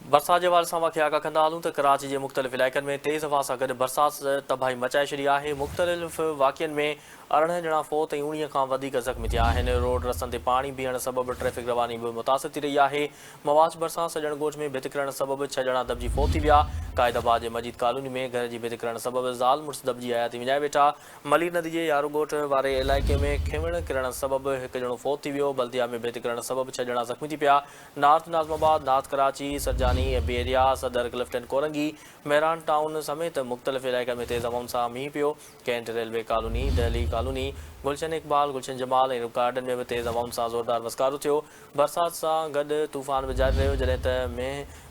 برسات جي حوالي سان اوهان کي آگاهه ڪندا هلون ته ڪراچي جي مختلف علائقن ۾ تيز هوا سان گڏ برسات تباهي مچائي ڇڏي آهي، مختلف واقعن ۾ 18 ڄڻا فوت ۽ 19 کان وڌيڪ زخمي ٿيا آهن، روڊ رستن تي پاڻي بيهڻ سبب ٽريفڪ رواني به متاثر ٿي رهي آهي، مواچ ڀرسان سڄڻ ڳوٺ ۾ ڀت ڪرڻ سبب ڇهه ڄڻا دٻجي فوت ٿي ويا، قائد آباد جي مجيد ڪالوني ۾ گهر جي ڀت ڪرڻ سبب زال مڙس دٻجي حياتي وڃائي ويٺا، ملير ندي جي يارو ڳوٺ واري علائقي ۾ کنوڻ ڪرڻ سبب هڪ ڄڻو فوت ٿي ويو، بلديا ۾ ڀت ڪرڻ سبب ڇهه ڄڻا زخمي ٿي پيا، north Nazimabad, north Karachi, Surjani, A B area, Saddar, Clifton, Korangi, Mehran town سميت مختلف علائقن ۾ تيز هوائن سان مينهن پيو، Cantt railway colony, Delhi colony, Gulshan Iqbal, Gulshan Jamal ۽ Rock garden ۾ به تيز هوائن سان زوردار وسڪارو ٿيو، برسات سان گڏ طوفان به جاري رهيو، جڏهن ته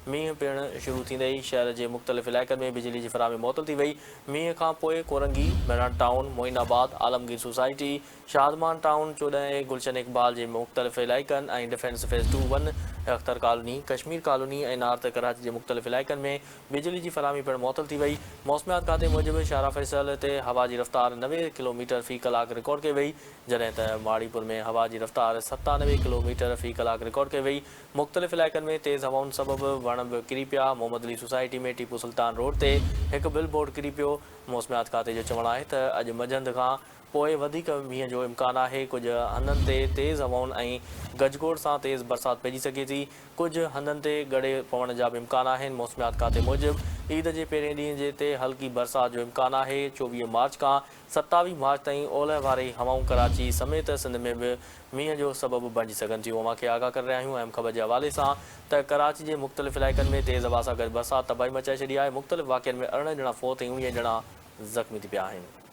مينهن پيڻ شروع ٿيندي ئي شهر جي مختلف علائقن ۾ بجلي جي فراهمي معطل ٿي وئي، مينهن کانپوء Korangi, Mehran town, Moinabad, Alamgir society, Shadman town, 14 A, Gulshan Iqbal جي مختلف علائقن ۽ defence phase two one, Akhtar colony, Kashmir colony ۽ north Karachi جي مختلف علائقن ۾ بجلي جي فراهمي پڻ معطل ٿي وئي. موسميات کاتي موجب شاهراهه فيصل تي هوا جي رفتار 90 ڪلوميٽر في ڪلاڪ رڪارڊ ڪئي وئي، جڏهن ته ماڙيپور ۾ هوا جي رفتار 97 ڪلوميٽر في ڪلاڪ رڪارڊ ڪئي وئي. مختلف علائقن ۾ تيز هوائن سبب وڻ به ڪري پيا. محمد علي سوسائٽي ۾ ٽيپو سلطان روڊ تي هڪ بل بورڊ ڪري پيو. موسميات کاتي جو چوڻ آهي ته اڄ منجهند کان پوء وڌيڪ مينهن جو امڪان آهي، ڪجهه هنڌن تي تيز هوائن ۽ گجگوڙ سان تيز برسات پئجي سگهي ٿي، ڪجهه هنڌن تي ڳڙي پوڻ جا به امڪان آهن، موسميات کاتي موجب عيد جي پهرين ڏينهن جي تي هلڪي برسات جو امڪان آهي، 24 مارچ کان 27 مارچ تائين اولهه واري هوائون ڪراچي سميت سنڌ ۾ به مينهن جو سبب بڻجي سگهن ٿيون، اوهان کي آگاهه ڪري رهيا آهيون اهم خبر جي حوالي سان ته ڪراچي جي مختلف علائقن ۾ تيز هوا سان گڏ برسات تباهي مچائي ڇڏي آهي، مختلف واقعن ۾ 18 ڄڻا فوت ۽ 19 ڄڻا زخمي ٿي پيا آهن.